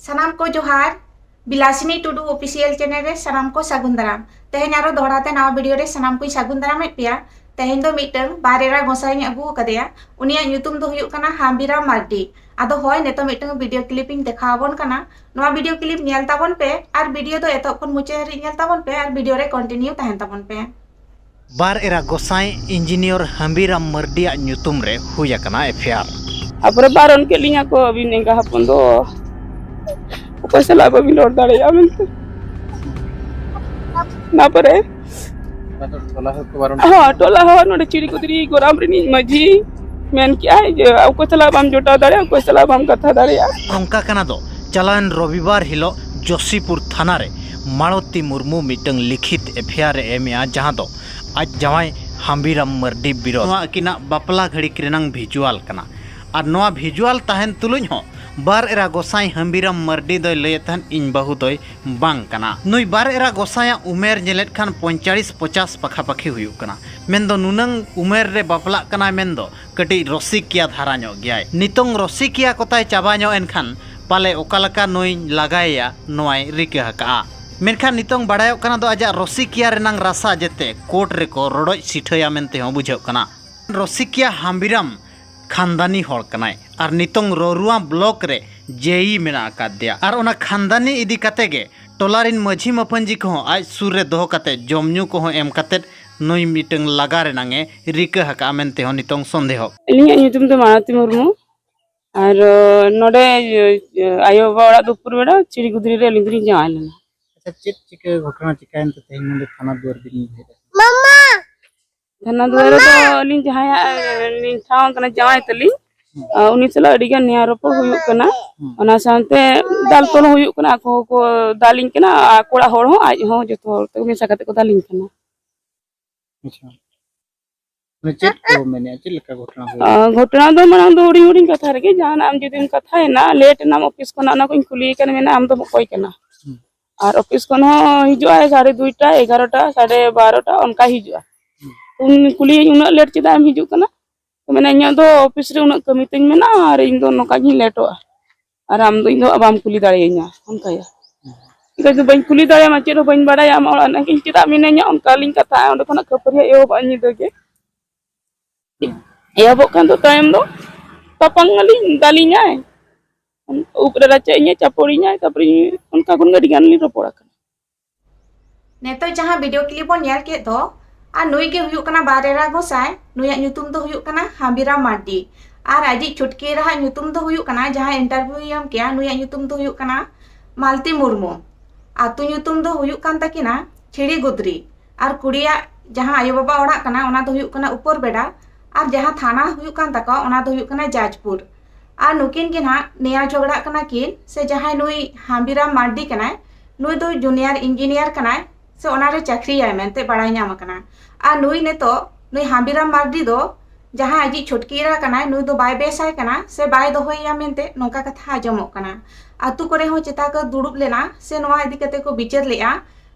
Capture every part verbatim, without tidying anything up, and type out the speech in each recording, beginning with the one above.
ᱥᱟᱱᱟᱢ ᱠᱚ ᱡᱚᱦᱟᱨ᱾ ᱵᱤᱞᱟᱥᱤᱱᱤ ᱴᱩᱰᱩ ᱚᱯᱷᱤᱥᱤᱭᱟᱞ ᱪᱮᱱᱮᱞ ᱨᱮ ᱥᱟᱱᱟᱢ ᱠᱚ ᱥᱟᱹᱜᱩᱱ ᱫᱟᱨᱟᱢ᱾ ᱛᱮᱦᱮᱧ ᱟᱨᱚ ᱫᱚᱦᱲᱟ ᱛᱮ ᱱᱟᱣᱟ ᱵᱷᱤᱰᱤᱭᱳ ᱨᱮ ᱥᱟᱱᱟᱢ ᱠᱚᱧ ᱥᱟᱹᱜᱩᱱ ᱫᱟᱨᱟᱢᱮᱫ ᱯᱮᱭᱟ᱾ ᱛᱮᱦᱮᱧ ᱫᱚ ᱢᱤᱫᱴᱟᱝ ᱵᱟᱨ ᱮᱨᱟ ᱜᱚᱸᱥᱟᱭ ᱤᱧ ᱟᱹᱜᱩ ᱟᱠᱟᱫᱮᱭᱟ᱾ ᱩᱱᱤᱭᱟᱜ ᱧᱩᱛᱩᱢ ᱫᱚ ᱦᱩᱭᱩᱜ ᱠᱟᱱᱟ ᱦᱟᱢᱵᱤᱨᱟᱢ ᱢᱟᱨᱰᱤ᱾ ᱟᱫᱚ ᱦᱳᱭ, ᱱᱤᱛᱚᱜ ᱢᱤᱫᱴᱟᱝ ᱵᱷᱤᱰᱤᱭᱳ ᱠᱞᱤᱯ ᱤᱧ ᱫᱮᱠᱷᱟᱣ ᱟᱵᱚᱱ ᱠᱟᱱᱟ᱾ ᱱᱚᱣᱟ ᱵᱷᱤᱰᱤᱭᱳ ᱠᱞᱤᱯ ᱧᱮᱞ ᱛᱟᱵᱚᱱ ᱯᱮ ᱟᱨ ᱵᱷᱤᱰᱤᱭᱳ ᱫᱚ ᱮᱛᱚᱦᱚᱵ ᱠᱷᱚᱱ ᱢᱩᱪᱟᱹᱫ ᱦᱟᱹᱨᱤᱡ ᱧᱮᱞ ᱛᱟᱵᱚᱱ ᱯᱮ ᱟᱨ ᱵᱷᱤᱰᱤᱭᱳ ᱨᱮ ᱠᱚᱱᱴᱤᱱᱤᱭᱩ ᱛᱟᱦᱮᱱ ᱛᱟᱵᱚᱱ ᱯᱮ᱾ ᱵᱟᱨ ᱮᱨᱟ ᱜᱚᱸᱥᱟᱭ ᱤᱧᱡᱤᱱᱤᱭᱚᱨ ᱦᱟᱢᱵᱤᱨᱟᱢ ᱢᱟᱨᱰᱤᱭᱟᱜ ᱧᱩᱛᱩᱢ ᱨᱮ ᱦᱩᱭ ᱟᱠᱟᱱᱟ ᱮᱯᱷ ᱟᱭ ᱟᱨ᱾ ᱛᱟᱯᱚᱨᱮ ᱵᱟᱨᱚᱱ ᱠᱮᱫ ᱞᱤᱧᱟ ᱠᱚ, ᱟᱹᱵᱤᱱ ᱮᱸᱜᱟ ᱦᱚᱯᱚᱱ ᱫᱚ ᱚᱠᱚᱭ ᱥᱟᱞᱟᱜ ᱵᱟᱹᱵᱤᱱ ᱨᱚᱲ ᱫᱟᱲᱮᱭᱟᱜᱼᱟ ᱢᱮᱱᱛᱮ᱾ ᱚᱱᱟ ᱯᱚᱨᱮ ᱚᱱᱟ ᱫᱚ ᱴᱚᱞᱟ ᱦᱚᱲ ᱠᱚ ᱵᱟᱨᱚᱱ ᱦᱚᱸ, ᱴᱚᱞᱟ ᱦᱚᱲ, ᱱᱚᱰᱮ ᱪᱤᱲᱤᱠᱩᱫᱽᱨᱤ ᱜᱚᱨᱟᱢ ᱨᱤᱱᱤᱡ ᱢᱟᱹᱡᱷᱤ ᱢᱮᱱ ᱠᱮᱜᱼᱟᱭ ᱡᱮ ᱚᱠᱚᱭ ᱥᱟᱞᱟᱜ ᱵᱟᱢ ᱡᱚᱴᱟᱣ ᱫᱟᱲᱮᱭᱟᱜᱼᱟ, ᱚᱠᱚᱭ ᱥᱟᱞᱟᱜ ᱵᱟᱢ ᱠᱟᱛᱷᱟ ᱫᱟᱲᱮᱭᱟᱜᱼᱟ᱾ ᱚᱱᱠᱟ ᱠᱟᱱᱟ ᱫᱚ ᱪᱟᱞᱟᱣᱮᱱ ᱨᱚᱵᱤᱵᱟᱨ ᱦᱤᱞᱳᱜ ᱡᱳᱥᱤᱯᱩᱨ ᱛᱷᱟᱱᱟ ᱨᱮ ᱢᱟᱞᱚᱛᱤ ᱢᱩᱨᱢᱩ ᱢᱤᱫᱴᱟᱝ ᱞᱤᱠᱷᱤᱛ ᱮᱯᱷ ᱟᱭ ᱟᱨ ᱮ ᱮᱢᱮᱜᱼᱟ, ᱡᱟᱦᱟᱸ ᱫᱚ ᱟᱡ ᱡᱟᱶᱟᱭ ᱦᱟᱢᱵᱤᱨᱟᱢ ᱢᱟᱨᱰᱤ ᱵᱤᱨᱳᱫᱷ᱾ ᱱᱚᱣᱟ ᱟᱹᱠᱤᱱᱟᱜ ᱵᱟᱯᱞᱟ ᱜᱷᱟᱹᱲᱤᱠ ᱨᱮᱱᱟᱝ ᱵᱷᱤᱡᱩᱣᱟᱞ ᱠᱟᱱᱟ᱾ ᱟᱨ ᱱᱚᱣᱟ ᱵᱷᱤᱡᱩᱣᱟᱞ ᱛᱟᱦᱮᱱ ᱛᱩᱞᱩᱡ ᱦᱚᱸ ᱵᱟᱨ ᱮᱨᱟ ᱜᱚᱸᱥᱟᱭ ᱦᱟᱢᱵᱤᱨᱟᱢ ᱢᱟᱨᱰᱤ ᱫᱚᱭ ᱞᱟᱹᱭᱮᱫ ᱛᱟᱦᱮᱱ, "ᱤᱧ ᱵᱟᱹᱦᱩ ᱫᱚᱭ ᱵᱟᱝ ᱠᱟᱱᱟ᱾" ᱱᱩᱭ ᱵᱟᱨ ᱮᱨᱟ ᱜᱚᱸᱥᱟᱭᱟᱜ ᱩᱢᱮᱨ ᱧᱮᱞᱮᱫ ᱠᱷᱟᱱ ᱯᱚᱧᱪᱟᱲᱤᱥ ᱯᱚᱪᱟᱥ ᱯᱟᱠᱷᱟ ᱯᱟᱠᱷᱤ ᱦᱩᱭᱩᱜ ᱠᱟᱱᱟ᱾ ᱢᱮᱱᱫᱚ ᱱᱩᱱᱟᱹᱝ ᱩᱢᱮᱨ ᱨᱮ ᱵᱟᱯᱞᱟᱜ ᱠᱟᱱᱟᱭ ᱢᱮᱱᱫᱚ ᱠᱟᱹᱴᱤᱡ ᱨᱚᱥᱤᱠᱤᱭᱟ ᱫᱷᱟᱨᱟ ᱧᱚᱜ ᱜᱮᱭᱟᱭ᱾ ᱱᱤᱛᱚᱝ ᱨᱚᱥᱤᱠᱤᱭᱟ ᱠᱚᱛᱟᱭ ᱪᱟᱵᱟ ᱧᱚᱜ ᱮᱱᱠᱷᱟᱱ ᱯᱟᱞᱮ ᱚᱠᱟ ᱞᱮᱠᱟ ᱱᱩᱭ ᱞᱟᱜᱟᱭᱮᱭᱟ ᱱᱚᱣᱟᱭ ᱨᱤᱠᱟᱹ ᱟᱠᱟᱜᱼᱟ᱾ ᱢᱮᱱᱠᱷᱟᱱ ᱱᱤᱛᱚᱝ ᱵᱟᱲᱟᱭᱚᱜ ᱠᱟᱱᱟ ᱫᱚ ᱟᱡᱟᱜ ᱨᱚᱥᱤᱠᱤᱭᱟ ᱨᱮᱱᱟᱝ ᱨᱟᱥᱟ ᱡᱮᱛᱮ ᱠᱳᱨᱴ ᱨᱮᱠᱚ ᱨᱚᱰᱚᱡ ᱥᱤᱴᱷᱟᱹᱭᱟ ᱢᱮᱱᱛᱮ ᱦᱚᱸ ᱵᱩᱡᱷᱟᱹᱜ ᱠᱟᱱᱟ᱾ ᱨᱚᱥᱤᱠᱤᱭᱟ ᱦᱟᱢᱵᱤᱨᱟᱢ ᱠᱷᱟᱱᱫᱟᱱᱤ ᱦᱚᱲ ᱠᱟᱱᱟᱭ ᱟᱨ ᱱᱤᱛᱚᱝ ᱨᱚᱨᱩᱣᱟ ᱵᱞᱚᱠ ᱨᱮ ᱡᱮ ᱤ ᱢᱮᱱᱟᱜ ᱟᱠᱟᱫᱮᱭᱟ᱾ ᱟᱨ ᱚᱱᱟ ᱠᱷᱟᱱᱫᱟᱱᱤ ᱤᱫᱤ ᱠᱟᱛᱮ ᱜᱮ ᱴᱚᱞᱟ ᱨᱤᱱ ᱢᱟᱹᱡᱷᱤ ᱢᱟᱯᱟᱹᱱᱡᱤ ᱠᱚᱦᱚᱸ ᱟᱡ ᱥᱩᱨ ᱨᱮ ᱫᱚᱦᱚ ᱠᱟᱛᱮ ᱡᱚᱢ ᱧᱩ ᱠᱚᱦᱚᱸ ᱮᱢ ᱠᱟᱛᱮ ᱱᱩᱭ ᱢᱤᱫᱴᱟᱝ ᱞᱟᱜᱟ ᱨᱮᱱᱟᱝ ᱮ ᱨᱤᱠᱟᱹ ᱟᱠᱟᱫᱼᱟ ᱢᱮᱱᱛᱮ ᱦᱚᱸ ᱱᱤᱛᱚᱝ ᱥᱚᱱᱫᱮᱦᱚ᱾ ᱟᱹᱞᱤᱧᱟᱜ ᱧᱩᱛᱩᱢ ᱫᱚ ᱢᱟᱞᱚᱛᱤ ᱢᱩᱨᱢᱩ᱾ ᱟᱨ ᱱᱚᱰᱮ ᱟᱭᱳ ᱵᱟᱵᱟ ᱚᱲᱟᱜ ᱫᱚ ᱩᱯᱩᱨ ᱵᱮᱲᱟ ᱪᱤᱲᱤ ᱜᱩᱫᱽᱨᱤ ᱨᱮ ᱟᱹᱞᱤᱧ ᱫᱚᱞᱤᱧ ᱡᱟᱶᱟᱭ ᱞᱮᱱᱟ᱾ ᱟᱪᱪᱷᱟ, ᱪᱮᱫ ᱪᱤᱠᱟᱹ ᱜᱷᱚᱴᱚᱱᱟ ᱪᱤᱠᱟᱹᱭᱮᱱ ᱛᱮ ᱛᱮᱦᱮᱧ ᱱᱚᱰᱮ ᱛᱷᱟᱱᱟ ᱫᱩᱣᱟᱹᱨ ᱵᱤᱱ ᱦᱮᱡ ᱟᱠᱟᱱᱟ? ᱛᱷᱟᱱᱟ ᱫᱩᱣᱟᱹᱨ ᱨᱮᱫᱚ ᱟᱹᱞᱤᱧ ᱡᱟᱦᱟᱸᱭᱟᱜ ᱞᱤᱧ ᱴᱷᱟᱶ ᱠᱟᱱᱟ ᱡᱟᱶᱟᱭ ᱛᱟᱹᱞᱤᱧ, ᱟᱨ ᱩᱱᱤ ᱥᱟᱞᱟᱜ ᱟᱹᱰᱤ ᱜᱟᱱ ᱱᱮᱭᱟᱣ ᱨᱚᱯᱚᱲ ᱦᱩᱭᱩᱜ ᱠᱟᱱᱟ᱾ ᱚᱱᱟ ᱥᱟᱶᱛᱮ ᱫᱟᱞ ᱛᱚᱞ ᱦᱚᱸ ᱦᱩᱭᱩᱜ ᱠᱟᱱᱟ, ᱟᱠᱚ ᱦᱚᱸᱠᱚ ᱫᱟᱞᱤᱧ ᱠᱟᱱᱟ, ᱟᱠᱚ ᱚᱲᱟᱜ ᱦᱚᱲ ᱦᱚᱸ ᱟᱡ ᱦᱚᱸ ᱡᱚᱛᱚ ᱦᱚᱲ ᱛᱮ ᱢᱮᱥᱟ ᱠᱟᱛᱮ ᱠᱚ ᱫᱟᱞᱤᱧ ᱠᱟᱱᱟ᱾ ᱟᱪᱪᱷᱟ, ᱢᱟᱱᱮ ᱪᱮᱫ ᱠᱚ ᱢᱮᱱᱮᱫᱼᱟ, ᱪᱮᱫ ᱞᱮᱠᱟ ᱜᱷᱚᱴᱚᱱᱟ ᱦᱩᱭ ᱮᱱᱟ? ᱜᱷᱚᱴᱚᱱᱟ ᱫᱚ ᱢᱟᱲᱟᱝ ᱫᱚ ᱦᱩᱰᱤᱧ ᱦᱩᱰᱤᱧ ᱠᱟᱛᱷᱟ ᱨᱮᱜᱮ, ᱡᱟᱦᱟᱱᱟᱜ ᱟᱢ ᱡᱩᱫᱤᱢ ᱠᱟᱛᱷᱟᱭᱮᱱᱟ, ᱞᱮᱴ ᱮᱱᱟᱢ ᱚᱯᱷᱤᱥ ᱠᱷᱚᱱᱟᱜ, ᱚᱱᱟ ᱠᱚᱧ ᱠᱩᱞᱤᱭᱮ ᱠᱟᱱᱟ, ᱢᱮᱱᱟ ᱟᱢ ᱫᱚᱢ ᱚᱠᱚᱭ ᱠᱟᱱᱟ? ᱟᱨ ᱚᱯᱷᱤᱥ ᱠᱷᱚᱱ ᱦᱚᱸ ᱦᱤᱡᱩᱜ ᱟᱭ ᱥᱟᱲᱮ ᱫᱩᱭᱴᱟ, ᱮᱜᱟᱨᱚᱴᱟ, ᱥᱟᱲᱮ ᱵᱟᱨᱚᱴᱟ ᱚᱱᱠᱟᱭ ᱦᱤᱡᱩᱜᱼᱟ᱾ ᱩᱱᱤ ᱠᱩᱞᱤᱭᱮᱧ, "ᱩᱱᱟᱹᱜ ᱞᱮᱴ ᱪᱮᱫᱟᱜ ᱮᱢ ᱦᱤᱡᱩᱜ ᱠᱟᱱᱟ?" ᱛᱚ ᱢᱮᱱᱟ, "ᱤᱧᱟᱹᱜ ᱫᱚ ᱚᱯᱷᱤᱥ ᱨᱮ ᱩᱱᱟᱹᱜ ᱠᱟᱹᱢᱤ ᱛᱤᱧ ᱢᱮᱱᱟᱜᱼᱟ ᱟᱨ ᱤᱧ ᱫᱚ ᱱᱚᱝᱠᱟ ᱜᱤᱧ ᱞᱮᱴᱚᱜᱼᱟ᱾" ᱟᱨ ᱟᱢ ᱫᱚ ᱤᱧ ᱫᱚ ᱵᱟᱢ ᱠᱩᱞᱤ ᱫᱟᱲᱮᱭᱟᱹᱧᱟ, ᱚᱱᱠᱟᱭᱟ᱾ ᱤᱧ ᱫᱚ ᱵᱟᱹᱧ ᱠᱩᱞᱤ ᱫᱟᱲᱮᱭᱟᱢᱟ, ᱪᱮᱫ ᱦᱚᱸ ᱵᱟᱹᱧ ᱵᱟᱲᱟᱭᱟ, ᱟᱢᱟᱜ ᱚᱲᱟᱜ ᱨᱮᱱᱟᱜ ᱤᱧ ᱪᱮᱫᱟᱜ ᱢᱮᱱᱟᱧᱟ, ᱚᱱᱠᱟ ᱞᱤᱧ ᱠᱟᱛᱷᱟᱜᱼᱟ᱾ ᱚᱸᱰᱮ ᱠᱷᱚᱱᱟᱜ ᱠᱷᱟᱹᱯᱟᱹᱨᱤ ᱮᱦᱚᱵᱚᱜᱼᱟ ᱧᱤᱫᱟᱹ ᱜᱮ᱾ ᱮᱦᱚᱵᱚᱜ ᱠᱷᱟᱱ ᱫᱚ ᱛᱟᱭᱚᱢ ᱫᱚ ᱛᱟᱯᱟᱝ ᱟᱹᱞᱤᱧ, ᱫᱟᱞᱤᱧᱟᱭ, ᱩᱵ ᱨᱮ ᱨᱟᱪᱟᱜ ᱤᱧᱟᱭ, ᱪᱟᱯᱚᱲᱤᱧᱟᱭ, ᱛᱟᱨᱯᱚᱨᱮ ᱚᱱᱠᱟ ᱠᱷᱚᱱ ᱜᱮ ᱟᱹᱰᱤ ᱜᱟᱱ ᱞᱤᱧ ᱨᱚᱯᱚᱲ ᱟᱠᱟᱱᱟ᱾ ᱱᱤᱛᱚᱜ ᱡᱟᱦᱟᱸ video clip ᱵᱚᱱ ᱧᱮᱞ ᱠᱮᱫ ᱫᱚ, ᱟᱨ ᱱᱩᱭ ᱜᱮ ᱦᱩᱭᱩᱜ ᱠᱟᱱᱟ ᱵᱟᱨ ᱮᱨᱟ ᱜᱚᱸᱥᱟᱭ᱾ ᱱᱩᱭᱟᱜ ᱧᱩᱛᱩᱢ ᱫᱚ ᱦᱩᱭᱩᱜ ᱠᱟᱱᱟ ᱦᱟᱢᱵᱤᱨᱟᱢ ᱢᱟᱨᱰᱤ᱾ ᱟᱨ ᱟᱡᱤᱡ ᱪᱷᱩᱴᱠᱤ ᱮᱨᱟᱦᱟᱜ ᱧᱩᱛᱩᱢ ᱫᱚ ᱦᱩᱭᱩᱜ ᱠᱟᱱᱟ, ᱡᱟᱦᱟᱸ interview ᱮᱢ ᱠᱮᱭᱟ, ᱱᱩᱭᱟᱜ ᱧᱩᱛᱩᱢ ᱫᱚ ᱦᱩᱭᱩᱜ ᱠᱟᱱᱟ ᱢᱟᱞᱛᱤ ᱢᱩᱨᱢᱩ᱾ ᱟᱛᱳ ᱧᱩᱛᱩᱢ ᱫᱚ ᱦᱩᱭᱩᱜ ᱠᱟᱱ ᱛᱟᱹᱠᱤᱱᱟ ᱪᱷᱤᱲᱤ ᱜᱩᱫᱽᱨᱤ᱾ ᱟᱨ ᱠᱩᱲᱤᱭᱟᱜ ᱡᱟᱦᱟᱸ ᱟᱭᱳ ᱵᱟᱵᱟ ᱚᱲᱟᱜ ᱠᱟᱱᱟ, ᱚᱱᱟ ᱫᱚ ᱦᱩᱭᱩᱜ ᱠᱟᱱᱟ ᱩᱯᱚᱨ ᱵᱮᱰᱟ᱾ ᱟᱨ ᱡᱟᱦᱟᱸ ᱛᱷᱟᱱᱟ ᱦᱩᱭᱩᱜ ᱠᱟᱱ ᱛᱟᱠᱚᱣᱟ, ᱚᱱᱟ ᱫᱚ ᱦᱩᱭᱩᱜ ᱠᱟᱱᱟ ᱡᱟᱡᱽᱯᱩᱨ᱾ ᱟᱨ ᱱᱩᱠᱤᱱ ᱜᱮ ᱱᱟᱦᱟᱜ ᱱᱮᱭᱟᱣ ᱡᱷᱚᱜᱽᱲᱟᱜ ᱠᱟᱱᱟ ᱠᱤᱱ, ᱥᱮ ᱡᱟᱦᱟᱸᱭ ᱱᱩᱭ ᱦᱟᱢᱵᱤᱨᱟᱢ ᱢᱟᱨᱰᱤ ᱠᱟᱱᱟᱭ, ᱱᱩᱭ ᱫᱚ junior engineer ᱠᱟᱱᱟᱭ, ᱥᱮ ᱚᱱᱟᱨᱮ ᱪᱟᱹᱠᱨᱤᱭᱟᱭ ᱢᱮᱱᱛᱮ ᱵᱟᱲᱟᱭ ᱧᱟᱢ ᱟᱠᱟᱱᱟ᱾ ᱟᱨ ᱱᱩᱭ ᱱᱤᱛᱚᱜ, ᱱᱩᱭ ᱦᱟᱢᱵᱤᱨᱟᱢ ᱢᱟᱨᱰᱤ ᱫᱚ ᱡᱟᱦᱟᱸ ᱟᱡᱤᱡ ᱪᱷᱩᱴᱠᱤ ᱮᱨᱟ ᱠᱟᱱᱟᱭ, ᱱᱩᱭ ᱫᱚ ᱵᱟᱭ ᱵᱮᱥᱟᱭ ᱠᱟᱱᱟ ᱥᱮ ᱵᱟᱭ ᱫᱚᱦᱚᱭᱮᱭᱟ ᱢᱮᱱᱛᱮ ᱱᱚᱝᱠᱟ ᱠᱟᱛᱷᱟ ᱟᱸᱡᱚᱢᱚᱜ ᱠᱟᱱᱟ᱾ ᱟᱛᱳ ᱠᱚᱨᱮ ᱦᱚᱸ ᱪᱮᱛᱟ ᱠᱚ ᱫᱩᱲᱩᱵ ᱞᱮᱱᱟ ᱥᱮ ᱱᱚᱣᱟ ᱤᱫᱤ ᱠᱟᱛᱮ ᱠᱚ ᱵᱤᱪᱟᱹᱨ ᱞᱮᱫᱼᱟ,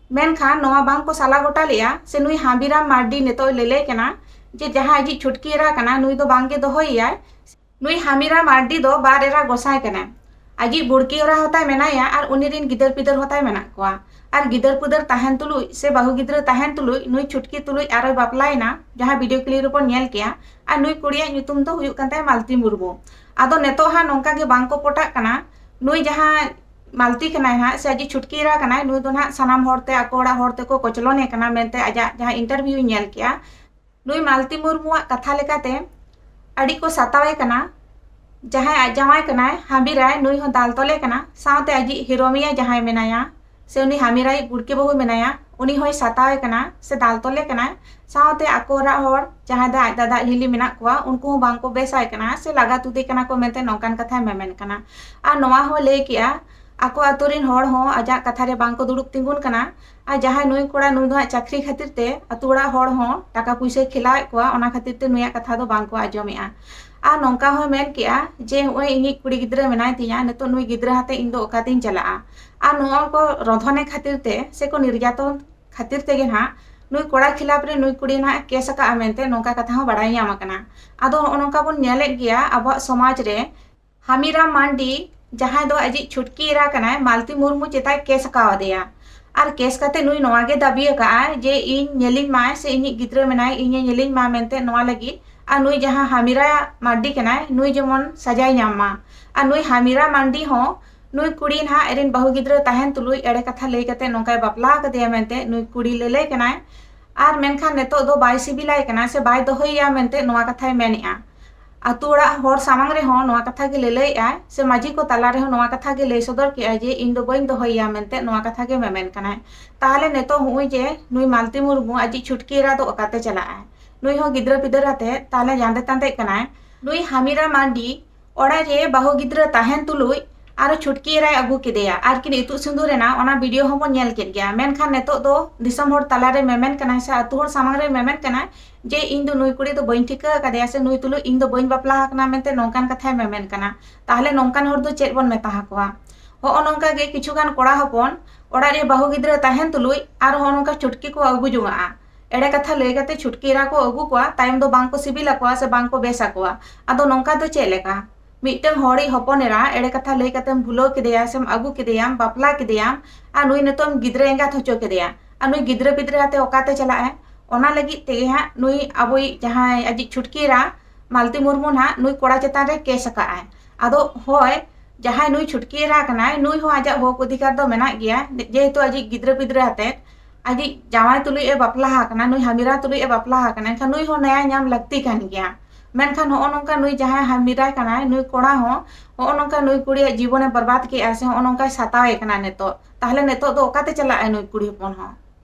ᱢᱮᱱᱠᱷᱟᱱ ᱱᱚᱣᱟ ᱵᱟᱝ ᱠᱚ ᱥᱟᱞᱟ ᱜᱚᱴᱟ ᱞᱮᱫᱼᱟ ᱥᱮ ᱱᱩᱭ ᱦᱟᱢᱵᱤᱨᱟᱢ ᱢᱟᱨᱰᱤ ᱱᱤᱛᱚᱜ ᱞᱟᱹᱞᱟᱹᱭ ᱠᱟᱱᱟ ᱡᱮ ᱡᱟᱦᱟᱸ ᱟᱡᱤᱡ ᱪᱷᱩᱴᱠᱤ ᱮᱨᱟ ᱠᱟᱱᱟ, ᱱᱩᱭ ᱫᱚ ᱵᱟᱝᱜᱮ ᱫᱚᱦᱚᱭᱮᱭᱟᱭ᱾ ᱱᱩᱭ ᱦᱟᱢᱵᱤᱨᱟᱢ ᱢᱟᱨᱰᱤ ᱫᱚ ᱵᱟᱨ ᱮᱨᱟ ᱜᱚᱸᱥᱟᱭ ᱠᱟᱱᱟᱭ᱾ ᱟᱡᱤᱡ ᱵᱩᱲᱠᱤ ᱮᱨᱟ ᱦᱚᱸᱛᱟᱭ ᱢᱮᱱᱟᱭᱟ ᱟᱨ ᱩᱱᱤ ᱨᱤᱱ ᱜᱤᱫᱟᱹᱨ ᱯᱤᱫᱟᱹᱨ ᱦᱚᱸᱛᱟᱭ ᱢᱮᱱᱟᱜ ᱠᱚᱣᱟ᱾ ᱟᱨ ᱜᱤᱫᱟᱹᱨ ᱯᱤᱫᱟᱹᱨ ᱛᱟᱦᱮᱱ ᱛᱩᱞᱩᱡ ᱥᱮ ᱵᱟᱹᱦᱩ ᱜᱤᱫᱽᱨᱟᱹ ᱛᱟᱦᱮᱱ ᱛᱩᱞᱩᱡ ᱱᱩᱭ ᱪᱷᱩᱴᱠᱤ ᱛᱩᱞᱩᱡ ᱟᱨᱚᱭ ᱵᱟᱯᱞᱟᱭᱮᱱᱟ, ᱡᱟᱦᱟᱸ video clip ᱨᱮᱵᱚᱱ ᱧᱮᱞ ᱠᱮᱭᱟ᱾ ᱟᱨ ᱱᱩᱭ ᱠᱩᱲᱤᱭᱟᱜ ᱧᱩᱛᱩᱢ ᱫᱚ ᱦᱩᱭᱩᱜ ᱠᱟᱱ ᱛᱟᱭᱟ ᱢᱟᱞᱛᱤ ᱢᱩᱨᱢᱩ᱾ ᱟᱫᱚ ᱱᱤᱛᱚᱜ ᱦᱟᱸᱜ ᱱᱚᱝᱠᱟ ᱜᱮ ᱵᱟᱝ ᱠᱚ ᱯᱚᱴᱟᱜ ᱠᱟᱱᱟ᱾ ᱱᱩᱭ ᱡᱟᱦᱟᱸ ᱢᱟᱞᱛᱤ ᱠᱟᱱᱟᱭ ᱦᱟᱸᱜ, ᱥᱮ ᱟᱡᱤᱡ ᱪᱷᱩᱴᱠᱤ ᱮᱨᱟ ᱠᱟᱱᱟᱭ, ᱱᱩᱭ ᱫᱚ ᱱᱟᱦᱟᱜ ᱥᱟᱱᱟᱢ ᱦᱚᱲ ᱛᱮ, ᱟᱠᱚ ᱚᱲᱟᱜ ᱦᱚᱲ ᱛᱮᱠᱚ ᱠᱚᱪᱞᱚᱱᱮ ᱠᱟᱱᱟ ᱢᱮᱱᱛᱮ ᱟᱡᱟᱜ ᱡᱟᱦᱟᱸ interview ᱧᱮᱞ ᱠᱮᱜᱼᱟ, ᱱᱩᱭ ᱢᱟᱞᱛᱤ ᱢᱩᱨᱢᱩᱣᱟᱜ ᱠᱟᱛᱷᱟ ᱞᱮᱠᱟᱛᱮ ᱟᱹᱰᱤ ᱠᱚ ᱥᱟᱛᱟᱣᱮ ᱠᱟᱱᱟ᱾ ᱡᱟᱦᱟᱸᱭ ᱟᱡ ᱡᱟᱶᱟᱭ ᱠᱟᱱᱟᱭ ᱦᱟᱢᱵᱤᱨᱟᱭ, ᱱᱩᱭ ᱦᱚᱸ ᱫᱟᱞ ᱛᱚᱞᱮ ᱠᱟᱱᱟ, ᱥᱟᱶᱛᱮ ᱟᱡᱤᱡ ᱦᱤᱨᱳᱢᱤᱭᱟ ᱡᱟᱦᱟᱸᱭ ᱢᱮᱱᱟᱭᱟ, ᱥᱮ ᱩᱱᱤ ᱦᱟᱢᱤᱨᱟᱭᱤᱡ ᱵᱩᱲᱠᱤ ᱵᱟᱹᱦᱩ ᱢᱮᱱᱟᱭᱟ, ᱩᱱᱤ ᱦᱚᱸᱭ ᱥᱟᱛᱟᱣᱮ ᱠᱟᱱᱟ ᱥᱮ ᱫᱟᱞ ᱛᱚᱞᱮ ᱠᱟᱱᱟᱭ᱾ ᱥᱟᱶᱛᱮ ᱟᱠᱚ ᱚᱲᱟᱜ ᱦᱚᱲ, ᱡᱟᱦᱟᱸᱭ ᱫᱚ ᱟᱡ ᱫᱟᱫᱟ ᱟᱡ ᱦᱤᱞᱤ ᱢᱮᱱᱟᱜ ᱠᱚᱣᱟ, ᱩᱱᱠᱩ ᱦᱚᱸ ᱵᱟᱝ ᱠᱚ ᱵᱮᱥᱟᱭ ᱠᱟᱱᱟ ᱥᱮ ᱞᱟᱜᱟ ᱛᱩᱫᱮ ᱠᱟᱱᱟ ᱠᱚ ᱢᱮᱱᱛᱮ ᱱᱚᱝᱠᱟᱱ ᱠᱟᱛᱷᱟᱭ ᱢᱮᱢᱮᱱ ᱠᱟᱱᱟ᱾ ᱟᱨ ᱱᱚᱣᱟ ᱦᱚᱸ ᱞᱟᱹᱭ ᱠᱮᱜᱼᱟ, ᱟᱠᱚ ᱟᱛᱳ ᱨᱤᱱ ᱦᱚᱲ ᱦᱚᱸ ᱟᱡᱟᱜ ᱠᱟᱛᱷᱟ ᱨᱮ ᱵᱟᱝ ᱠᱚ ᱫᱩᱲᱩᱵ ᱛᱤᱸᱜᱩᱱ ᱠᱟᱱᱟ᱾ ᱟᱨ ᱡᱟᱦᱟᱸᱭ ᱱᱩᱭ ᱠᱚᱲᱟ, ᱱᱩᱭ ᱫᱚ ᱦᱟᱸᱜ ᱪᱟᱹᱠᱨᱤ ᱠᱷᱟᱹᱛᱤᱨ ᱛᱮ ᱟᱛᱳ ᱚᱲᱟᱜ ᱦᱚᱲ ᱦᱚᱸ ᱴᱟᱠᱟ ᱯᱩᱭᱥᱟᱹᱭ ᱠᱷᱮᱞᱟᱣᱮᱫ ᱠᱚᱣᱟ, ᱚᱱᱟ ᱠᱷᱟᱹᱛᱤᱨ ᱛᱮ ᱱᱩᱭᱟᱜ ᱠᱟᱛᱷᱟ ᱫᱚ ᱵᱟᱝ ᱠᱚ ᱟᱸᱡᱚᱢᱮᱜᱼᱟ᱾ ᱟᱨ ᱱᱚᱝᱠᱟ ᱦᱚᱸᱭ ᱢᱮᱱ ᱠᱮᱜᱼᱟ ᱡᱮ, "ᱱᱚᱜᱼᱚᱭ ᱤᱧᱤᱡ ᱠᱩᱲᱤ ᱜᱤᱫᱽᱨᱟᱹ ᱢᱮᱱᱟᱭ ᱛᱤᱧᱟ, ᱱᱤᱛᱚᱜ ᱱᱩᱭ ᱜᱤᱫᱽᱨᱟᱹ ᱟᱛᱮ ᱤᱧ ᱫᱚ ᱚᱠᱟᱛᱤᱧ ᱪᱟᱞᱟᱜᱼᱟ?" ᱟᱨ ᱱᱚᱣᱟ ᱠᱚ ᱨᱚᱸᱫᱷᱚᱱᱮ ᱠᱷᱟᱹᱛᱤᱨ ᱛᱮ ᱥᱮ ᱠᱚ ᱱᱤᱨᱡᱟᱛᱚᱱ ᱠᱷᱟᱹᱛᱤᱨ ᱛᱮᱜᱮ ᱱᱟᱦᱟᱜ ᱱᱩᱭ ᱠᱚᱲᱟ ᱠᱷᱤᱞᱟᱯ ᱨᱮ ᱱᱩᱭ ᱠᱩᱲᱤ ᱱᱟᱦᱟᱜ ᱠᱮᱥ ᱟᱠᱟᱫᱼᱟ ᱢᱮᱱᱛᱮ ᱱᱚᱝᱠᱟ ᱠᱟᱛᱷᱟ ᱦᱚᱸ ᱵᱟᱲᱟᱭ ᱧᱟᱢ ᱟᱠᱟᱱᱟ᱾ ᱟᱫᱚ ᱱᱚᱜᱼᱚ ᱱᱚᱝᱠᱟ ᱵᱚᱱ ᱧᱮᱞᱮᱫ ᱜᱮᱭᱟ ᱟᱵᱚᱣᱟᱜ ᱥᱚᱢᱟᱡᱽ ᱨᱮ, ᱦᱟᱢᱤᱨᱟᱢ ᱢᱟᱱᱰᱤ ᱡᱟᱦᱟᱸᱭ ᱫᱚ ᱟᱡᱤᱡ ᱪᱷᱩᱴᱠᱤ ᱮᱨᱟ ᱠᱟᱱᱟᱭ, ᱢᱟᱞᱛᱤ ᱢᱩᱨᱢᱩ ᱪᱮᱛᱟᱭ ᱠᱮᱥ ᱟᱠᱟᱣᱟᱫᱮᱭᱟ᱾ ᱟᱨ ᱠᱮᱥ ᱠᱟᱛᱮ ᱱᱩᱭ ᱱᱚᱣᱟ ᱜᱮ ᱫᱟᱹᱵᱤ ᱟᱠᱟᱫᱼᱟᱭ ᱡᱮ ᱤᱧ ᱧᱮᱞᱤᱧ ᱢᱟᱭ ᱥᱮ ᱤᱧᱤᱡ ᱜᱤᱫᱽᱨᱟᱹ ᱢᱮᱱᱟᱭ, ᱤᱧᱮ ᱧᱮᱞᱤᱧ ᱢᱟ ᱢᱮᱱᱛᱮ ᱱᱚᱣᱟ ᱞᱟᱹᱜᱤᱫ᱾ ᱟᱨ ᱱᱩᱭ ᱡᱟᱦᱟᱸ ᱦᱟᱢᱤᱨᱟ ᱢᱟᱨᱰᱤ ᱠᱟᱱᱟᱭ, ᱱᱩᱭ ᱡᱮᱢᱚᱱ ᱥᱟᱡᱟᱭ ᱧᱟᱢ ᱢᱟ᱾ ᱟᱨ ᱱᱩᱭ ᱦᱟᱢᱤᱨᱟ ᱢᱟᱨᱰᱤ ᱦᱚᱸ ᱱᱩᱭ ᱠᱩᱲᱤ ᱱᱟᱦᱟᱜ ᱮᱨᱤᱱ ᱵᱟᱹᱦᱩ ᱜᱤᱫᱽᱨᱟᱹ ᱛᱟᱦᱮᱱ ᱛᱩᱞᱩᱡ ᱮᱲᱮ ᱠᱟᱛᱷᱟ ᱞᱟᱹᱭ ᱠᱟᱛᱮ ᱱᱚᱝᱠᱟᱭ ᱵᱟᱯᱞᱟ ᱟᱠᱟᱫᱮᱭᱟ ᱢᱮᱱᱛᱮ ᱱᱩᱭ ᱠᱩᱲᱤ ᱞᱟᱹᱞᱟᱹᱭ ᱠᱟᱱᱟᱭ᱾ ᱟᱨ ᱢᱮᱱᱠᱷᱟᱱ ᱱᱤᱛᱚᱜ ᱫᱚ ᱵᱟᱭ ᱥᱤᱵᱤᱞᱟᱭ ᱠᱟᱱᱟ ᱥᱮ ᱵᱟᱭ ᱫᱚᱦᱚᱭᱮᱭᱟ ᱢᱮᱱᱛᱮ ᱱᱚᱣᱟ ᱠᱟᱛᱷᱟᱭ ᱢᱮᱱᱮᱜᱼᱟ᱾ ᱟᱛᱳ ᱚᱲᱟᱜ ᱦᱚᱲ ᱥᱟᱢᱟᱝ ᱨᱮᱦᱚᱸ ᱱᱚᱣᱟ ᱠᱟᱛᱷᱟ ᱜᱮ ᱞᱟᱹᱞᱟᱹᱭᱮᱜᱼᱟᱭ ᱥᱮ ᱢᱟᱹᱡᱷᱤ ᱠᱚ ᱛᱟᱞᱟ ᱨᱮᱦᱚᱸ ᱱᱚᱣᱟ ᱠᱟᱛᱷᱟ ᱜᱮ ᱞᱟᱹᱭ ᱥᱚᱫᱚᱨ ᱠᱮᱜᱼᱟᱭ ᱡᱮ ᱤᱧ ᱫᱚ ᱵᱟᱹᱧ ᱫᱚᱦᱚᱭᱮᱭᱟ ᱢᱮᱱᱛᱮ ᱱᱚᱣᱟ ᱠᱟᱛᱷᱟ ᱜᱮ ᱢᱮᱢᱮᱱ ᱠᱟᱱᱟᱭ᱾ ᱛᱟᱦᱚᱞᱮ ᱱᱤᱛᱚᱜ ᱦᱚᱸᱜᱼᱚᱭ ᱡᱮ ᱱᱩᱭ ᱢᱟᱞᱛᱤ ᱢᱩᱨᱢᱩ ᱟᱡᱤᱡ ᱪᱷᱩᱴᱠᱤ ᱮᱨᱟ ᱫᱚ ᱚᱠᱟᱛᱮ ᱪᱟᱞᱟᱜᱼᱟᱭ? ᱱᱩᱭ ᱦᱚᱸ ᱜᱤᱫᱽᱨᱟᱹ ᱯᱤᱫᱽᱨᱟᱹ ᱟᱛᱮ ᱛᱟᱦᱚᱞᱮ ᱡᱟᱸᱫᱮ ᱛᱟᱸᱫᱮᱜ ᱠᱟᱱᱟᱭ᱾ ᱱᱩᱭ ᱦᱟᱢᱤᱨᱟ ᱢᱟᱨᱰᱤ ᱚᱲᱟᱜ ᱨᱮ ᱵᱟᱹᱦᱩ ᱜᱤᱫᱽᱨᱟᱹ ᱛᱟᱦᱮᱱ ᱛᱩᱞᱩᱡ ᱟᱨᱚ ᱪᱷᱩᱴᱠᱤ ᱮᱨᱟᱭ ᱟᱹᱜᱩ ᱠᱮᱫᱮᱭᱟ, ᱟᱨ ᱠᱤᱱ ᱤᱛᱩᱫ ᱥᱤᱸᱫᱩᱨ ᱮᱱᱟ, ᱚᱱᱟ ᱵᱷᱤᱰᱤᱭᱳ ᱦᱚᱸᱵᱚᱱ ᱧᱮᱞ ᱠᱮᱫ ᱜᱮᱭᱟ᱾ ᱢᱮᱱᱠᱷᱟᱱ ᱱᱤᱛᱚᱜ ᱫᱚ ᱫᱤᱥᱚᱢ ᱦᱚᱲ ᱛᱟᱞᱟᱨᱮ ᱢᱮᱢᱮᱱ ᱠᱟᱱᱟᱭ ᱥᱮ ᱟᱛᱳ ᱦᱚᱲ ᱥᱟᱢᱟᱝ ᱨᱮ ᱢᱮᱢᱮᱱ ᱠᱟᱱᱟᱭ ᱡᱮ ᱤᱧ ᱫᱚ ᱱᱩᱭ ᱠᱩᱲᱤ ᱫᱚ ᱵᱟᱹᱧ ᱴᱷᱤᱠᱟᱹ ᱟᱠᱟᱫᱮᱭᱟ ᱥᱮ ᱱᱩᱭ ᱛᱩᱞᱩᱡ ᱤᱧ ᱫᱚ ᱵᱟᱹᱧ ᱵᱟᱯᱞᱟ ᱟᱠᱟᱱᱟ ᱢᱮᱱᱛᱮ ᱱᱚᱝᱠᱟᱱ ᱠᱟᱛᱷᱟᱭ ᱢᱮᱢᱮᱱ ᱠᱟᱱᱟ᱾ ᱛᱟᱦᱚᱞᱮ ᱱᱚᱝᱠᱟᱱ ᱦᱚᱲ ᱫᱚ ᱪᱮᱫ ᱵᱚᱱ ᱢᱮᱛᱟ ᱟᱠᱚᱣᱟ? ᱦᱚᱸᱜᱼᱚ ᱱᱚᱝᱠᱟ ᱜᱮ ᱠᱤᱪᱷᱩ ᱜᱟᱱ ᱠᱚᱲᱟ ᱦᱚᱯᱚᱱ ᱚᱲᱟᱜ ᱨᱮ ᱵᱟᱹᱦᱩ ᱜᱤᱫᱽᱨᱟᱹ ᱛᱟᱦᱮᱱ ᱛᱩᱞᱩᱡ ᱟᱨ ᱦᱚᱸᱜᱼᱚ ᱱᱚᱝᱠᱟ ᱪᱷᱩᱴᱠᱤ ᱠᱚ ᱟᱹᱜᱩ ᱡᱚᱝᱟᱜᱼᱟ᱾ ᱮᱲᱮ ᱠᱟᱛᱷᱟ ᱞᱟᱹᱭ ᱠᱟᱛᱮ ᱪᱷᱩᱴᱠᱤ ᱮᱨᱟ ᱠᱚ ᱟᱹᱜᱩ ᱠᱚᱣᱟ, ᱛᱟᱭᱚᱢ ᱫᱚ ᱵᱟᱝ ᱠᱚ ᱥᱤᱵᱤᱞ ᱟᱠᱚᱣᱟ ᱥᱮ ᱵᱟᱝ ᱠᱚ ᱵᱮᱥ ᱟᱠᱚᱣᱟ᱾ ᱟᱫᱚ ᱱᱚᱝᱠᱟ ᱫᱚ ᱪᱮᱫ ᱞᱮᱠᱟ? ᱢᱤᱫᱴᱟᱝ ᱦᱚᱲᱤᱡ ᱦᱚᱯᱚᱱ ᱮᱨᱟ ᱮᱲᱮ ᱠᱟᱛᱷᱟ ᱞᱟᱹᱭ ᱠᱟᱛᱮᱢ ᱵᱷᱩᱞᱟᱹᱣ ᱠᱮᱫᱮᱭᱟ ᱥᱮᱢ ᱟᱹᱜᱩ ᱠᱮᱫᱮᱭᱟᱢ, ᱵᱟᱯᱞᱟ ᱠᱮᱫᱮᱭᱟᱢ, ᱟᱨ ᱱᱩᱭ ᱱᱤᱛᱚᱜ ᱮᱢ ᱜᱤᱫᱽᱨᱟᱹ ᱮᱸᱜᱟᱛ ᱦᱚᱪᱚ ᱠᱮᱫᱮᱭᱟ, ᱟᱨ ᱱᱩᱭ ᱜᱤᱫᱽᱨᱟᱹ ᱯᱤᱫᱽᱨᱟᱹ ᱟᱛᱮ ᱚᱠᱟᱛᱮ ᱪᱟᱞᱟᱜ ᱟᱭ? ᱚᱱᱟ ᱞᱟᱹᱜᱤᱫ ᱛᱮᱜᱮ ᱦᱟᱸᱜ ᱱᱩᱭ ᱟᱵᱚᱭᱤᱡ ᱡᱟᱦᱟᱸᱭ ᱟᱡᱤᱡ ᱪᱷᱩᱴᱠᱤ ᱮᱨᱟ ᱢᱟᱞᱛᱤ ᱢᱩᱨᱢᱩ ᱱᱟᱦᱟᱜ ᱱᱩᱭ ᱠᱚᱲᱟ ᱪᱮᱛᱟᱱ ᱨᱮ ᱠᱮᱥ ᱟᱠᱟᱫ ᱟᱭ᱾ ᱟᱫᱚ ᱦᱳᱭ, ᱡᱟᱦᱟᱸᱭ ᱱᱩᱭ ᱪᱷᱩᱴᱠᱤ ᱮᱨᱟ ᱠᱟᱱᱟᱭ, ᱱᱩᱭ ᱦᱚᱸ ᱟᱡᱟᱜ ᱦᱚᱠ ᱚᱫᱷᱤᱠᱟᱨ ᱫᱚ ᱢᱮᱱᱟᱜ ᱜᱮᱭᱟ, ᱡᱮᱦᱮᱛᱩ ᱟᱡᱤᱡ ᱜᱤᱫᱽᱨᱟᱹ ᱯᱤᱫᱽᱨᱟᱹ ᱟᱛᱮ ᱟᱡᱤᱡ ᱡᱟᱶᱟᱭ ᱛᱩᱞᱩᱡ ᱮ ᱵᱟᱯᱞᱟ ᱟᱠᱟᱱᱟ, ᱱᱩᱭ ᱦᱟᱢᱤᱨᱟ ᱛᱩᱞᱩᱡ ᱮ ᱵᱟᱯᱞᱟ ᱟᱠᱟᱱᱟ, ᱮᱱᱠᱷᱟᱱ ᱱᱩᱭ ᱦᱚᱸ ᱱᱮᱭᱟᱭ ᱧᱟᱢ ᱞᱟᱹᱠᱛᱤ ᱠᱟᱱ ᱜᱮᱭᱟ᱾ ᱢᱮᱱᱠᱷᱟᱱ ᱦᱚᱸᱜᱼᱚ ᱱᱚᱝᱠᱟ ᱱᱩᱭ ᱡᱟᱦᱟᱸᱭ ᱦᱟᱢᱤᱨᱟ ᱠᱟᱱᱟᱭ, ᱱᱩᱭ ᱠᱚᱲᱟ ᱦᱚᱸ ᱦᱚᱸᱜᱼᱚ ᱱᱚᱝᱠᱟ ᱱᱩᱭ ᱠᱩᱲᱤᱭᱟᱜ ᱡᱤᱵᱚᱱᱮ ᱵᱚᱨᱵᱟᱫ ᱠᱮᱜᱼᱟ ᱥᱮ ᱦᱚᱸᱜᱼᱚ ᱱᱚᱝᱠᱟᱭ ᱥᱟᱛᱟᱣᱮ ᱠᱟᱱᱟ ᱱᱤᱛᱚᱜ, ᱛᱟᱦᱞᱮ ᱱᱤᱛᱚᱜ ᱫᱚ ᱚᱠᱟᱛᱮ ᱪᱟᱞᱟᱜᱼᱟᱭ ᱱᱩᱭ ᱠᱩᱲᱤ ᱦᱚᱯᱚᱱ ᱦᱚᱸ?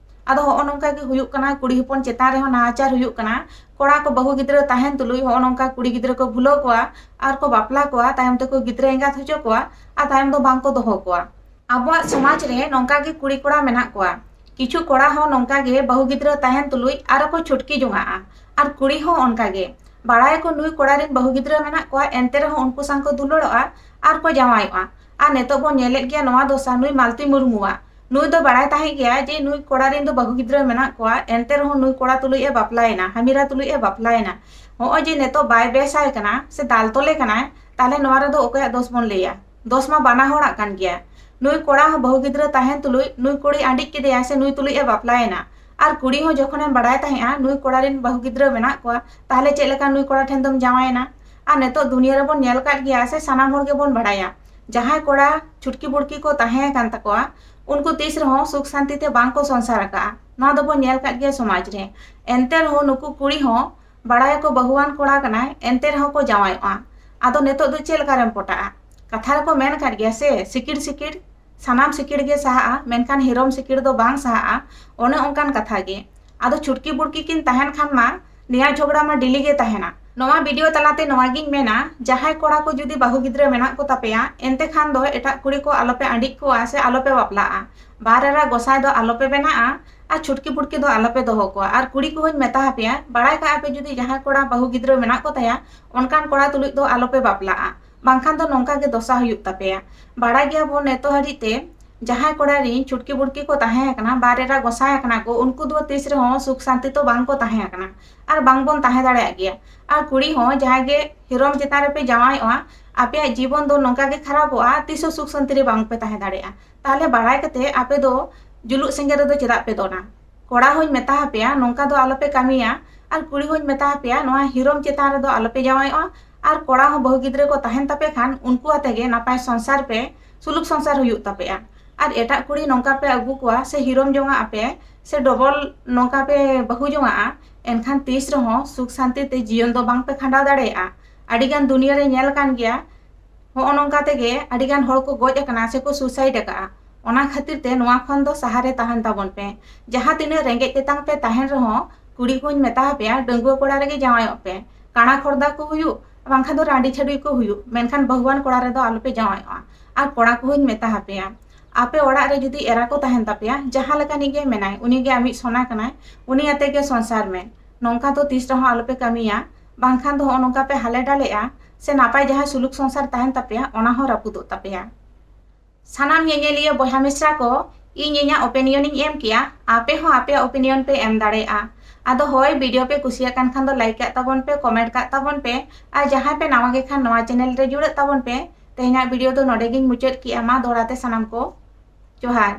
ᱟᱫᱚ ᱦᱚᱸᱜᱼᱚ ᱱᱚᱝᱠᱟ ᱜᱮ ᱦᱩᱭᱩᱜ ᱠᱟᱱᱟ, ᱠᱩᱲᱤ ᱦᱚᱯᱚᱱ ᱪᱮᱛᱟᱱ ᱨᱮᱦᱚᱸ ᱱᱟᱦᱟᱪᱟᱨ ᱦᱩᱭᱩᱜ ᱠᱟᱱᱟ᱾ ᱠᱚᱲᱟ ᱠᱚ ᱵᱟᱹᱦᱩ ᱜᱤᱫᱽᱨᱟᱹ ᱛᱟᱦᱮᱱ ᱛᱩᱞᱩᱡ ᱦᱚᱸᱜᱼᱚ ᱱᱚᱝᱠᱟ ᱠᱩᱲᱤ ᱜᱤᱫᱽᱨᱟᱹ ᱠᱚ ᱵᱷᱩᱞᱟᱹᱣ ᱠᱚᱣᱟ ᱟᱨ ᱠᱚ ᱵᱟᱯᱞᱟ ᱠᱚᱣᱟ, ᱛᱟᱭᱚᱢ ᱛᱮᱠᱚ ᱜᱤᱫᱽᱨᱟᱹ ᱮᱸᱜᱟᱛ ᱦᱚᱪᱚ ᱠᱚᱣᱟ ᱟᱨ ᱛᱟᱭᱚᱢ ᱫᱚ ᱵᱟᱝ ᱠᱚ ᱫᱚᱦᱚ ᱠᱚᱣᱟ᱾ ᱟᱵᱚᱣᱟᱜ ᱥᱚᱢᱟᱡᱽ ᱨᱮ ᱱᱚᱝᱠᱟ ᱜᱮ ᱠᱩᱲᱤ ᱠᱚᱲᱟ ᱢᱮᱱᱟᱜ ᱠᱚᱣᱟ᱾ ᱠᱤᱪᱷᱩ ᱠᱚᱲᱟ ᱦᱚᱸ ᱱᱚᱝᱠᱟ ᱜᱮ ᱵᱟᱹᱦᱩ ᱜᱤᱫᱽᱨᱟᱹ ᱛᱟᱦᱮᱱ ᱛᱩᱞᱩᱡ ᱟᱨᱚ ᱠᱚ ᱪᱷᱩᱴᱠᱤ ᱡᱚᱝᱟᱜᱼᱟ᱾ ᱟᱨ ᱠᱩᱲᱤ ᱦᱚᱸ ᱚᱱᱠᱟ ᱜᱮ᱾ ᱵᱟᱲᱟᱭᱟᱠᱚ ᱱᱩᱭ ᱠᱚᱲᱟ ᱨᱮᱱ ᱵᱟᱹᱦᱩ ᱜᱤᱫᱽᱨᱟᱹ ᱢᱮᱱᱟᱜ ᱠᱚᱣᱟ, ᱮᱱᱛᱮ ᱨᱮᱦᱚᱸ ᱩᱱᱠᱩ ᱥᱟᱶ ᱠᱚ ᱫᱩᱞᱟᱹᱲᱚᱜᱼᱟ ᱟᱨ ᱠᱚ ᱡᱟᱶᱟᱭᱚᱜᱼᱟ᱾ ᱟᱨ ᱱᱤᱛᱚᱜ ᱵᱚᱱ ᱧᱮᱞᱮᱫ ᱜᱮᱭᱟ ᱱᱚᱣᱟ ᱫᱚᱥᱟ ᱱᱩᱭ ᱢᱟᱞᱛᱤ ᱢᱩᱨᱢᱩᱣᱟᱜ᱾ ᱱᱩᱭ ᱫᱚ ᱵᱟᱲᱟᱭ ᱛᱟᱦᱮᱸ ᱜᱮᱭᱟ ᱡᱮ ᱱᱩᱭ ᱠᱚᱲᱟ ᱨᱮᱱ ᱫᱚ ᱵᱟᱹᱦᱩ ᱜᱤᱫᱽᱨᱟᱹ ᱢᱮᱱᱟᱜ ᱠᱚᱣᱟ, ᱮᱱᱛᱮ ᱨᱮᱦᱚᱸ ᱱᱩᱭ ᱠᱚᱲᱟ ᱛᱩᱞᱩᱡ ᱮ ᱵᱟᱯᱞᱟᱭᱮᱱᱟ, ᱦᱟᱢᱤᱨᱟ ᱛᱩᱞᱩᱡ ᱮ ᱵᱟᱯᱞᱟᱭᱮᱱᱟ᱾ ᱦᱚᱸᱜᱼᱚᱭ ᱡᱮ ᱱᱤᱛᱚᱜ ᱵᱟᱭ ᱵᱮᱥᱟᱭ ᱠᱟᱱᱟ ᱥᱮ ᱫᱟᱞ ᱛᱚᱞᱮ ᱠᱟᱱᱟᱭ, ᱛᱟᱦᱞᱮ ᱱᱚᱣᱟ ᱨᱮᱫᱚ ᱚᱠᱚᱭᱟᱜ ᱫᱳᱥ ᱵᱚᱱ ᱞᱟᱹᱭᱟ? ᱫᱚᱥ ᱢᱟ ᱵᱟᱱᱟ ᱦᱚᱲᱟᱜ ᱠᱟᱱ ᱜᱮᱭᱟ᱾ ᱱᱩᱭ ᱠᱚᱲᱟ ᱦᱚᱸ ᱵᱟᱹᱦᱩ ᱜᱤᱫᱽᱨᱟᱹ ᱛᱟᱦᱮᱱ ᱛᱩᱞᱩᱡ ᱱᱩᱭ ᱠᱩᱲᱤ ᱟᱸᱰᱤᱡ ᱠᱮᱫᱮᱭᱟ ᱥᱮ ᱱᱩᱭ ᱛᱩᱞᱩᱡ ᱮ ᱵᱟᱯᱞᱟᱭᱮᱱᱟ᱾ ᱟᱨ ᱠᱩᱲᱤ ᱦᱚᱸ ᱡᱚᱠᱷᱚᱱᱮᱢ ᱵᱟᱲᱟᱭ ᱛᱟᱦᱮᱸᱜᱼᱟ ᱱᱩᱭ ᱠᱚᱲᱟ ᱨᱮᱱ ᱵᱟᱹᱦᱩ ᱜᱤᱫᱽᱨᱟᱹ ᱢᱮᱱᱟᱜ ᱠᱚᱣᱟ, ᱛᱟᱦᱞᱮ ᱪᱮᱫ ᱞᱮᱠᱟ ᱱᱩᱭ ᱠᱚᱲᱟ ᱴᱷᱮᱱ ᱫᱚᱢ ᱡᱟᱶᱟᱭᱮᱱᱟ? ᱟᱨ ᱱᱤᱛᱚᱜ ᱫᱩᱱᱤᱭᱟᱹ ᱨᱮᱵᱚᱱ ᱧᱮᱞ ᱠᱟᱫ ᱜᱮᱭᱟ ᱥᱮ ᱥᱟᱱᱟᱢ ᱦᱚᱲ ᱜᱮᱵᱚᱱ ᱵᱟᱲᱟᱭᱟ, ᱡᱟᱦᱟᱸᱭ ᱠᱚᱲᱟ ᱪᱷᱩᱴᱠᱤ ᱵᱩᱲᱠᱤ ᱠᱚ ᱛᱟᱦᱮᱸ ᱟᱠᱟᱱ ᱛᱟᱠᱚᱣᱟ, ᱩᱱᱠᱩ ᱛᱤᱥ ᱨᱮᱦᱚᱸ ᱥᱩᱠ ᱥᱟᱱᱛᱤ ᱛᱮ ᱵᱟᱝ ᱠᱚ ᱥᱚᱝᱥᱟᱨ ᱟᱠᱟᱫᱼᱟ᱾ ᱱᱚᱣᱟ ᱫᱚᱵᱚᱱ ᱧᱮᱞ ᱠᱟᱫ ᱜᱮᱭᱟ ᱥᱚᱢᱟᱡᱽ ᱨᱮ᱾ ᱮᱱᱛᱮ ᱨᱮᱦᱚᱸ ᱱᱩᱠᱩ ᱠᱩᱲᱤ ᱦᱚᱸ ᱵᱟᱲᱟᱭᱟᱠᱚ ᱵᱟᱹᱦᱩᱣᱟᱱ ᱠᱚᱲᱟ ᱠᱟᱱᱟᱭ, ᱮᱱᱛᱮ ᱨᱮᱦᱚᱸ ᱠᱚ ᱡᱟᱶᱟᱭᱚᱜᱼᱟ᱾ ᱟᱫᱚ ᱱᱤᱛᱚᱜ ᱫᱚ ᱪᱮᱫ ᱞᱮᱠᱟᱨᱮᱢ ᱯᱚᱴᱟᱜᱼᱟ? ᱠᱟᱛᱷᱟ ᱨᱮᱠᱚ ᱢᱮᱱ ᱠᱟᱫ ᱜᱮᱭᱟ ᱥᱮ, ᱥᱤᱠᱤᱲ ᱥᱤᱠᱤᱲ ᱥᱟᱱᱟᱢ ᱥᱤᱠᱤᱲ ᱜᱮ ᱥᱟᱦᱟᱜᱼᱟ, ᱢᱮᱱᱠᱷᱟᱱ ᱦᱤᱨᱚᱢ ᱥᱤᱠᱤᱲ ᱫᱚ ᱵᱟᱝ ᱥᱟᱦᱟᱜᱼᱟ᱾ ᱚᱱᱮ ᱚᱱᱠᱟᱱ ᱠᱟᱛᱷᱟ ᱜᱮ᱾ ᱟᱫᱚ ᱪᱷᱩᱴᱠᱤ ᱵᱩᱲᱠᱤ ᱠᱤᱱ ᱛᱟᱦᱮᱱ ᱠᱷᱟᱱ ᱢᱟ ᱱᱮᱭᱟᱣ ᱡᱷᱚᱜᱽᱲᱟ ᱢᱟ ᱰᱮᱞᱤ ᱜᱮ ᱛᱟᱦᱮᱱᱟ᱾ ᱱᱚᱣᱟ ᱵᱷᱤᱰᱤᱭᱳ ᱛᱟᱞᱟᱛᱮ ᱱᱚᱣᱟ ᱜᱤᱧ ᱢᱮᱱᱟ, ᱡᱟᱦᱟᱸᱭ ᱠᱚᱲᱟ ᱠᱚ ᱡᱩᱫᱤ ᱵᱟᱹᱦᱩ ᱜᱤᱫᱽᱨᱟᱹ ᱢᱮᱱᱟᱜ ᱠᱚ ᱛᱟᱯᱮᱭᱟ, ᱮᱱᱛᱮ ᱠᱷᱟᱱ ᱫᱚ ᱮᱴᱟᱜ ᱠᱩᱲᱤ ᱠᱚ ᱟᱞᱚᱯᱮ ᱟᱸᱰᱤᱡ ᱠᱚᱣᱟ ᱥᱮ ᱟᱞᱚᱯᱮ ᱵᱟᱯᱞᱟᱜᱼᱟ᱾ ᱵᱟᱨ ᱮᱨᱟ ᱜᱚᱸᱥᱟᱭ ᱫᱚ ᱟᱞᱚᱯᱮ ᱵᱮᱱᱟᱜᱼᱟ ᱟᱨ ᱪᱷᱩᱴᱠᱤ ᱵᱩᱲᱠᱤ ᱫᱚ ᱟᱞᱚᱯᱮ ᱫᱚᱦᱚ ᱠᱚᱣᱟ᱾ ᱟᱨ ᱠᱩᱲᱤ ᱠᱚᱦᱚᱧ ᱢᱮᱛᱟ ᱟᱯᱮᱭᱟ, ᱵᱟᱲᱟᱭ ᱠᱟᱜᱼᱟ ᱯᱮ ᱡᱩᱫᱤ ᱡᱟᱦᱟᱸᱭ ᱠᱚᱲᱟ ᱵᱟᱹᱦᱩ ᱜᱤᱫᱽᱨᱟᱹ ᱢᱮᱱᱟᱜ ᱠᱚ ᱛᱟᱭᱟ, ᱚᱱᱠᱟᱱ ᱠᱚᱲᱟ ᱛᱩᱞᱩᱡ ᱫᱚ ᱟᱞᱚᱯᱮ ᱵᱟᱯᱞᱟᱜᱼᱟ, ᱵᱟᱝᱠᱷᱟᱱ ᱫᱚ ᱱᱚᱝᱠᱟ ᱜᱮ ᱫᱚᱥᱟ ᱦᱩᱭᱩᱜ ᱛᱟᱯᱮᱭᱟ᱾ ᱵᱟᱲᱟᱭ ᱜᱮᱭᱟᱵᱚᱱ ᱱᱤᱛᱚᱜ ᱦᱟᱹᱨᱤᱡ ᱛᱮ ᱡᱟᱦᱟᱸᱭ ᱠᱚᱲᱟ ᱨᱮᱱ ᱪᱷᱩᱴᱠᱤ ᱵᱩᱲᱠᱤ ᱠᱚ ᱛᱟᱦᱮᱸ ᱟᱠᱟᱱᱟ, ᱵᱟᱨ ᱮᱨᱟ ᱜᱚᱸᱥᱟᱭ ᱟᱠᱟᱱᱟ ᱠᱚ, ᱩᱱᱠᱩ ᱫᱚ ᱛᱤᱥ ᱨᱮᱦᱚᱸ ᱥᱩᱠ ᱥᱟᱱᱛᱤ ᱛᱚ ᱵᱟᱝ ᱠᱚ ᱛᱟᱦᱮᱸ ᱟᱠᱟᱱᱟ ᱟᱨ ᱵᱟᱝ ᱵᱚᱱ ᱛᱟᱦᱮᱸ ᱫᱟᱲᱮᱭᱟᱜ ᱜᱮᱭᱟ᱾ ᱟᱨ ᱠᱩᱲᱤ ᱦᱚᱸ ᱡᱟᱦᱟᱸᱭ ᱜᱮ ᱦᱤᱨᱚᱢ ᱪᱮᱛᱟᱱ ᱨᱮᱯᱮ ᱡᱟᱶᱟᱭᱚᱜᱼᱟ, ᱟᱯᱮᱭᱟᱜ ᱡᱤᱵᱚᱱ ᱫᱚ ᱱᱚᱝᱠᱟ ᱜᱮ ᱠᱷᱟᱨᱟᱯᱚᱜᱼᱟ, ᱛᱤᱥ ᱦᱚᱸ ᱥᱩᱠ ᱥᱟᱱᱛᱤ ᱨᱮ ᱵᱟᱝ ᱯᱮ ᱛᱟᱦᱮᱸ ᱫᱟᱲᱮᱭᱟᱜᱼᱟ᱾ ᱛᱟᱦᱞᱮ ᱵᱟᱲᱟᱭ ᱠᱟᱛᱮ ᱟᱯᱮ ᱫᱚ ᱡᱩᱞᱩᱜ ᱥᱮᱸᱜᱮᱞ ᱨᱮᱫᱚ ᱪᱮᱫᱟᱜ ᱯᱮ ᱫᱚᱱᱟ? ᱠᱚᱲᱟ ᱦᱚᱸᱧ ᱢᱮᱛᱟ ᱟᱯᱮᱭᱟ, ᱱᱚᱝᱠᱟ ᱫᱚ ᱟᱞᱚᱯᱮ ᱠᱟᱹᱢᱤᱭᱟ᱾ ᱟᱨ ᱠᱩᱲᱤ ᱦᱚᱸᱧ ᱢᱮᱛᱟ ᱟᱯᱮᱭᱟ, ᱱᱚᱣᱟ ᱦᱤᱨᱚᱢ ᱪᱮᱛᱟᱱ ᱨᱮᱫᱚ ᱟᱞᱚᱯᱮ ᱡᱟᱶᱟᱭᱚᱜᱼᱟ᱾ ᱟᱨ ᱠᱚᱲᱟ ᱦᱚᱸ ᱵᱟᱹᱦᱩ ᱜᱤᱫᱽᱨᱟᱹ ᱠᱚ ᱛᱟᱦᱮᱱ ᱛᱟᱯᱮ ᱠᱷᱟᱱ, ᱩᱱᱠᱩ ᱟᱛᱮ ᱜᱮ ᱱᱟᱯᱟᱭ ᱥᱚᱝᱥᱟᱨ ᱯᱮ, ᱥᱩᱞᱩᱠ ᱥᱚᱝᱥᱟᱨ ᱦᱩᱭᱩᱜ ᱛᱟᱯᱮᱭᱟ᱾ ᱟᱨ ᱮᱴᱟᱜ ᱠᱩᱲᱤ ᱱᱚᱝᱠᱟ ᱯᱮ ᱟᱹᱜᱩ ᱠᱚᱣᱟ ᱥᱮ ᱦᱤᱨᱚᱢ ᱡᱚᱝᱟᱜ ᱟᱯᱮ ᱥᱮ ᱰᱚᱵᱚᱞ ᱱᱚᱝᱠᱟ ᱯᱮ ᱵᱟᱹᱦᱩ ᱡᱚᱝᱟᱜᱼᱟ, ᱮᱱᱠᱷᱟᱱ ᱛᱤᱥ ᱨᱮᱦᱚᱸ ᱥᱩᱠ ᱥᱟᱱᱛᱤ ᱛᱮ ᱡᱤᱭᱚᱱ ᱫᱚ ᱵᱟᱝ ᱯᱮ ᱠᱷᱟᱸᱰᱟᱣ ᱫᱟᱲᱮᱭᱟᱜᱼᱟ᱾ ᱟᱹᱰᱤᱜᱟᱱ ᱫᱩᱱᱤᱭᱟᱹ ᱨᱮ ᱧᱮᱞ ᱠᱟᱱ ᱜᱮᱭᱟ, ᱦᱚᱸᱜᱼᱚ ᱱᱚᱝᱠᱟ ᱛᱮᱜᱮ ᱟᱹᱰᱤᱜᱟᱱ ᱦᱚᱲ ᱠᱚ ᱜᱚᱡ ᱟᱠᱟᱱᱟ ᱥᱮᱠᱚ ᱥᱩᱥᱟᱭᱤᱰ ᱟᱠᱟᱜᱼᱟ᱾ ᱚᱱᱟ ᱠᱷᱟᱹᱛᱤᱨ ᱛᱮ ᱱᱚᱣᱟ ᱠᱷᱚᱱ ᱫᱚ ᱥᱟᱦᱟ ᱨᱮ ᱛᱟᱦᱮᱱ ᱛᱟᱵᱚᱱ ᱯᱮ᱾ ᱡᱟᱦᱟᱸ ᱛᱤᱱᱟᱹᱜ ᱨᱮᱸᱜᱮᱡ ᱛᱮᱛᱟᱝ ᱯᱮ ᱛᱟᱦᱮᱱ ᱨᱮᱦᱚᱸ, ᱠᱩᱲᱤ ᱠᱚᱧ ᱢᱮᱛᱟ ᱟᱯᱮᱭᱟ, ᱰᱟᱺᱜᱩᱣᱟᱹ ᱠᱚᱲᱟ ᱨᱮᱜᱮ ᱡᱟᱶᱟᱭᱚᱜ ᱯᱮ᱾ ᱠᱟᱬᱟ ᱠᱷᱚᱨᱫᱟ ᱠᱚ ᱦᱩᱭᱩᱜ, ᱵᱟᱝᱠᱷᱟᱱ ᱫᱚ ᱨᱟᱺᱰᱤ ᱪᱷᱟᱹᱰᱩᱭ ᱠᱚ ᱦᱩᱭᱩᱜ, ᱢᱮᱱᱠᱷᱟᱱ ᱵᱟᱹᱦᱩᱣᱟᱱ ᱠᱚᱲᱟ ᱨᱮᱫᱚ ᱟᱞᱚᱯᱮ ᱡᱟᱶᱟᱭᱚᱜᱼᱟ᱾ ᱟᱨ ᱠᱚᱲᱟ ᱠᱚᱦᱚᱧ ᱢᱮᱛᱟ ᱟᱯᱮᱭᱟ, ᱟᱯᱮ ᱚᱲᱟᱜ ᱨᱮ ᱡᱩᱫᱤ ᱮᱨᱟ ᱠᱚ ᱛᱟᱦᱮᱱ ᱛᱟᱯᱮᱭᱟ, ᱡᱟᱦᱟᱸ ᱞᱮᱠᱟᱱᱤᱡ ᱜᱮ ᱢᱮᱱᱟᱭ, ᱩᱱᱤ ᱜᱮ ᱟᱢᱤᱡ ᱥᱚᱱᱟ ᱠᱟᱱᱟᱭ, ᱩᱱᱤ ᱟᱛᱮ ᱜᱮ ᱥᱚᱝᱥᱟᱨ ᱢᱮ᱾ ᱱᱚᱝᱠᱟ ᱫᱚ ᱛᱤᱥ ᱨᱮᱦᱚᱸ ᱟᱞᱚᱯᱮ ᱠᱟᱹᱢᱤᱭᱟ, ᱵᱟᱝᱠᱷᱟᱱ ᱫᱚ ᱦᱚᱸᱜᱼᱚ ᱱᱚᱝᱠᱟ ᱯᱮ ᱦᱟᱞᱮ ᱰᱟᱞᱮᱜᱼᱟ ᱥᱮ ᱱᱟᱯᱟᱭ ᱡᱟᱦᱟᱸ ᱥᱩᱞᱩᱠ ᱥᱚᱝᱥᱟᱨ ᱛᱟᱦᱮᱱ ᱛᱟᱯᱮᱭᱟ, ᱚᱱᱟ ᱦᱚᱸ ᱨᱟᱹᱯᱩᱫᱚᱜ ᱛᱟᱯᱮᱭᱟ᱾ ᱥᱟᱱᱟᱢ ᱧᱮᱧᱮᱞᱤᱭᱟᱹ ᱵᱚᱭᱦᱟ ᱢᱤᱥᱨᱟ ᱠᱚ, ᱤᱧ ᱤᱧᱟᱹᱜ ᱚᱯᱤᱱᱤᱭᱚᱱ ᱤᱧ ᱮᱢ ᱠᱮᱜᱼᱟ, ᱟᱯᱮ ᱦᱚᱸ ᱟᱯᱮᱭᱟᱜ ᱚᱯᱤᱱᱤᱭᱚᱱ ᱯᱮ ᱮᱢ ᱫᱟᱲᱮᱭᱟᱜᱼᱟ᱾ ᱟᱫᱚ ᱦᱳᱭ, ᱵᱷᱤᱰᱤᱭᱳ ᱯᱮ ᱠᱩᱥᱤᱭᱟᱜ ᱠᱟᱱ ᱠᱷᱟᱱ ᱫᱚ ᱞᱟᱭᱤᱠ ᱠᱟᱜ ᱛᱟᱵᱚᱱ ᱯᱮ, ᱠᱚᱢᱮᱱᱴ ᱠᱟᱜ ᱛᱟᱵᱚᱱ ᱯᱮ, ᱟᱨ ᱡᱟᱦᱟᱸᱭ ᱯᱮ ᱱᱟᱣᱟ ᱜᱮ ᱠᱷᱟᱱ ᱱᱚᱣᱟ ᱪᱮᱱᱮᱞ ᱨᱮ ᱡᱩᱲᱟᱹᱜ ᱛᱟᱵᱚᱱ ᱯᱮ᱾ ᱛᱮᱦᱮᱧᱟᱜ video ᱫᱚ ᱱᱚᱰᱮ ᱜᱤᱧ ᱢᱩᱪᱟᱹᱫ ᱠᱮᱜᱼᱟ᱾ ᱢᱟ ᱫᱚᱦᱲᱟ ᱛᱮ ᱥᱟᱱᱟᱢ ᱠᱚ ᱡᱚᱦᱟᱨ᱾